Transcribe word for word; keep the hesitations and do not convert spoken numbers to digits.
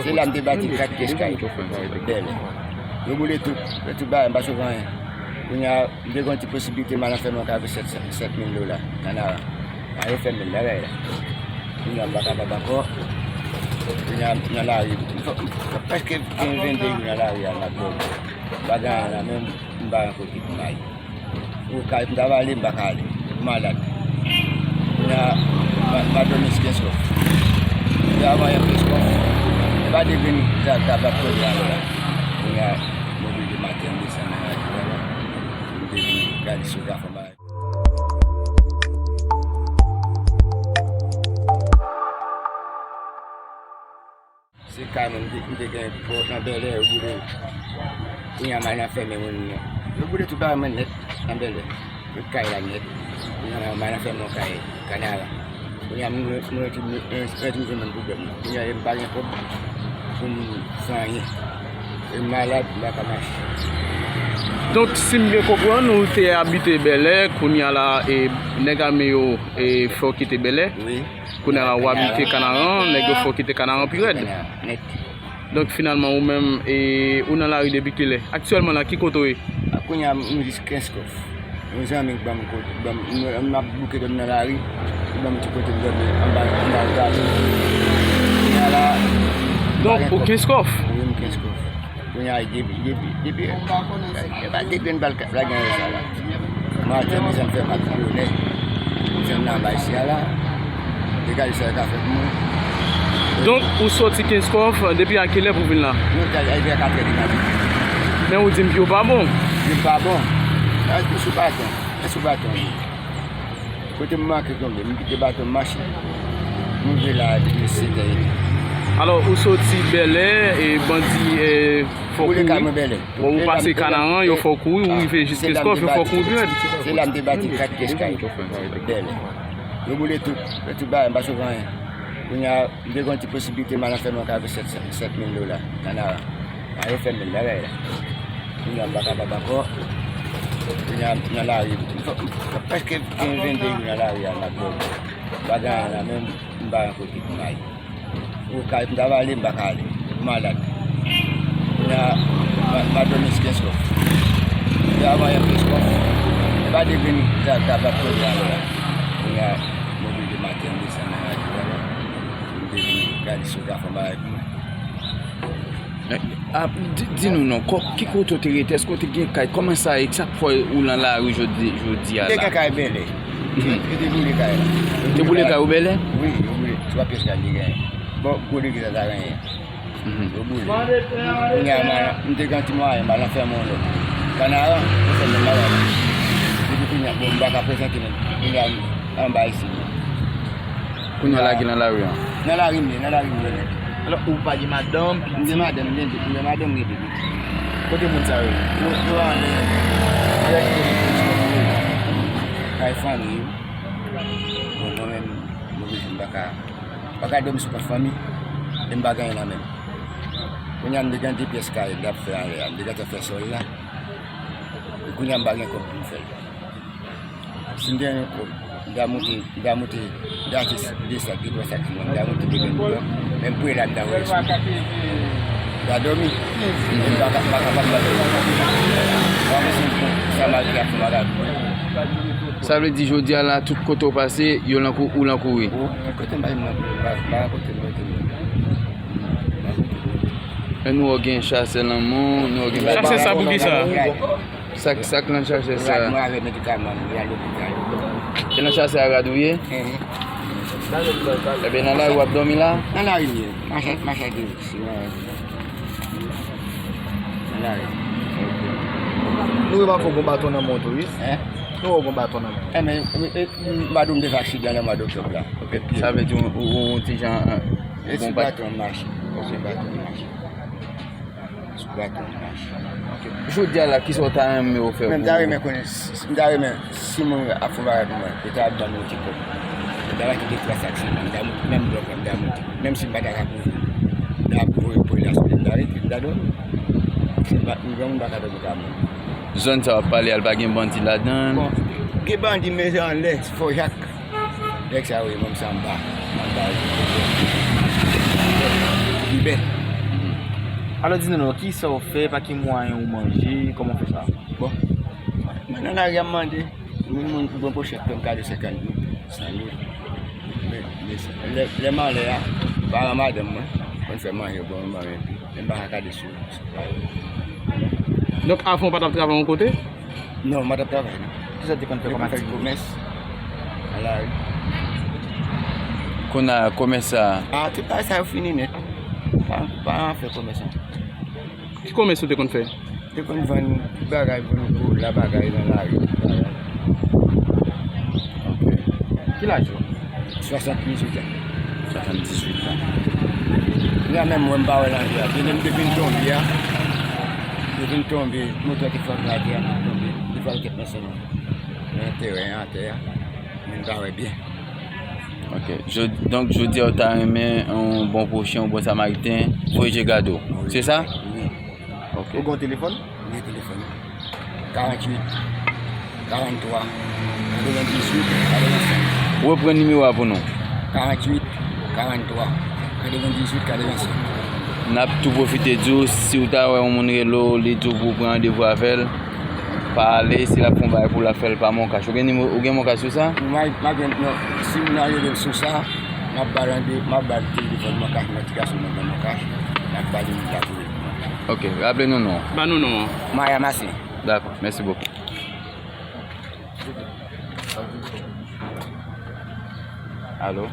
Se la m te bati kat pyès kay. Bèlè. Yo boule tout, yo tout bagay, m pa sove anyen. Kounye a, m te gen yon ti posiblite m al nan fèmen yon kay pou sèt, sèt mil dola, Kanara. A yo fèmen l, bagay la. Kounye a, m pa kapab ankò. Kounye a, m nan lari. M fè, m fè prèske kenz, vennde jou nan lari a, m ap dòmi. M pa gen anyen nan men m, m pa gen kote pou m ale. Pou kay m t ap ale, m pa ka ale. M malad. Kounye a, m a, m a dòmi sou Kenskòf. Depi avan yè Kenskòf, e pa de grenn zak k ap bat kote a la. Kounye a, m oblije maten, m desann nan lari a la. M te vin gade si yo ka fè m bagay. Se kay mwen m te, m te gen pou nan Bèlè, yo boule. Kounye a, m al nan fèmen moun nan. Yo boule tout bagay mwen nèt nan Bèlè. Tout kay la nèt. Kounye a, m al nan fèmen yon kay Kanara. Kounye a, m re-, m retwouve, m retwouve menm pwoblèm nan. Kounye a, m pa gen kòb pou m fè anyen. E m malad, m pa ka mache. Donk, si m byen konprann, ou te abite Bèlè, kounye a la, e, nèg ame yo, e, fè w kite Bèlè? Wi. Kounye a la, w abite Kanaran, nèg yo fè w kite Kanaran pi rèd. Kanaran, nèt. Donk, finalman, ou menm, e, ou nan lari depi kilè? Aktyèlman la, ki kote w ye? A, kounye a, m jis Kenskòf. Yon zanmi k ban m kote, ban m, m, m ap bouke dòmi nan lari, li ban m ti kote m dòmi anba, anba yon gato. Kounye a la, m pa gen kòb. Donk, ou Kenskòf? Wi, m Kenskòf. Kounye a, depi, depi, depi, e pa de grenn bal k ap lage anlè sa la. Maten, m bezwen fè m ak Lyonè. M bezwen nan anba isi a la. Degaj sa yo ka fè pou mwen. Donk, ou soti Kenskòf, depi a kilè pou vin la? Nou te rive a katrè di maten. Men ou di m pye w pa bon. Pye m pa bon. Mwen sou baton. Mwen sou baton. Kote m manke tonbe, m kite baton m mache. M rive la depi sèt è edmi. Alò, ou soti Bèlè, e bandi, e, fè w kouri. Boule kay mwen Bèlè. Bon, ou pase Kanaran, yo fè w kouri, ou rive jis Kenskòf, yo fè w kouri pi rèd. Se la m te bati kat pyès kay. Bèlè. Yo boule tout, yo tout bagay, m pa sove anyen. Kounye a, m te gen yon ti posiblite m al nan fèmen yon kay pou sèt, sèt mil dola, Kanara. A yo fèmen l, bagay la. Kounye a, m pa kapab ankò. Kounye a, m nan lari. M fè, m fè prèske kenz, vennde jou nan lari a, m ap dòmi. M pa gen anyen nan men m, m pa gen kote pou m ale. Pou kay m t ap ale, m pa ka ale. M malad. Kounye a, m a, m a dòmi sou Kenskòf. Depi avan yè Kenskòf, e pa de grenn zak k ap bat kote a la. Kounye a, m oblije maten, m desann nan lari a la. M te vin gade si yo ka fè yon bagay pou mwen. A, di, di nou non, kò, ki kote w te rete? Èske w te gen kay? Kòman sa ye? Sa k fè ou nan lari jodi, jodi a la? M te gen kay Bèlè. Mhm. Yo te boule kay la. Te boule kay ou Bèlè? Wi, yo boule twa pyès kay m te genyen. Bon, gwo legliz la ta genyen. Mhm. Yo boule. Kounye a, m, m te gen ti mwayen, m al nan fèmen yon lòt. Kanaran, yo fèmen bagay la. Depi kounye a, bon, m pa ka prezante menm. Kounye a, m anba isi. Kounye a lage nan lari an? Nan lari m ye, nan lari m ye nèt. Alò, ou pa gen madanm, pitit? M gen madanm, m gen, m gen madanm, m gen pitit. Kote moun sa yo ye? Yo, yo anlè. Kay fanmi yo. Bon, mwen menm, m oblije, m pa ka, m pa ka dòmi sou kont fanmi, e m pa gen anyen nan men m. Kounye a, m te gen de pyès kay, m t ap fè anlè a, m te gentan fè sòl la. E kounye a, m pa gen kòb pou m fè l. Si m te gen kòb, m ta moute, m ta moute, m ta achte de sak, de twa sak siman, m ta moute de grenn bouyon, men m pre la, m ta voye sou. M ta dòmi. M pa ka, m pa kapab dòmi. Mwen menm, se sa m al fè ak fè bagay pou mwen. Sa vle di, jodi a la, tout kote w pase, yo lan kou-, ou lan kouri? Wi, tout kote m pase, m lan kouri. M pa, m pa gen kote m rete, non. Men nou wè w gen chasè lan men w, nou wè w gen... Chasè sa pou ki sa? Sa, sa k lan chasè sa? Rad mwen avèk medikaman m, m al lopital. E lan chasè a rad ou ye? Mhm. Ebyen, nan lari w ap dòmi la? Nan lari m ye. Mache, mache de isi, nan lari. Nou remake w gen baton nan men w tou, wi. Hein? Nou wè w gen baton nan men w. Enben, e, e, m pa di w m te fè aksidan nan mwa doktòb la. Sa vle di w, ou, ou, ou ti jan, e, bon, sou baton m mache. Sou baton m mache. Sou baton m mache. Ok. Jodi a la, kisa w ta renmen yo fè pou ou? Men m ta renmen konnen, si, m ta renmen, si moun ap fè bagay pou mwen, yo ta ban m yon ti kòb. M ta rete de twa sak siman, m ta moute, menm blòk la, m ta moute. Menm si m pa ta ka kouri, m ta voye polis la sou li, m ta rete, m ta dòmi. Si m pa, m gen moun pa ka dòmi ka moun. Zòn sa w ap pale a, l pa gen bandi ladan l? Bon, gen bandi, men se anlè, Fò Jak. Nèg sa yo, e, menm se anba, anba. Libè. Alò, di nou non, kisa w fè, pa ki mwayen ou manje, kòman w fè sa? Bon, mwen nan lari a m mande, moun moun bon pwochèt fè m kado senkant goud, san goud. Men, men lè, lè m anlè a, paran madanm mwen konn fè manje, bon, mwen manje, men m pa ka kado sou. Donk, avan w pa t ap travay yon kote? Non, mwen t ap travay non. Kisa w te konn fè kòm aktivite? Komès. Alari. Kounye a, komès sa. Ah, tout bagay sa yo fini nèt. Pa, pa fè komès ankò. Ki komès ou te konn fè? Te konn vann bagay pou nou, pou la bagay nan lari. Ki laj ou? Swasanndizuit an. Swasanndizuit an. Kounye a menm mwen m pa wè nan vi a. Depi m te fin tonbe a, te fin tonbe, motò te fè m lage a, m tonbe. Li fè kèk nan semen. Nan teren an, atè a. Men m pa wè byen. Ok. Donk, jodi a, ou ta renmen yon bon pwochen, yon bon samariten, voye je gade w. Se sa? Wi. Ok. Ou gen yon telefòn? Gen telefòn. Karanntuit, karanntwa, katrevendizuit, katrevensenk. Reprann nimewo a pou nou. Karanntuit, karanntwa, katrevendizuit, katrevensenk. N ap tou pwofite di w, si w ta wè yon moun rele w, li di w pou w pran randevou avè l, pa ale, si l ap fè yon bagay pou l, l ap fè l pa Moncash. Ou gen nimewo, ou gen Moncash sou sa? M a, m a gen, non, si moun nan rele m sou sa, m ap ba l rande, m ap ba l telefòn Moncash, m a ti gason mwen nan Moncash, m ap ba li moun la pou li. Ok, raple nou non. Ban nou non an. Maya Masin. Dakò, mèsi bokou. Alo?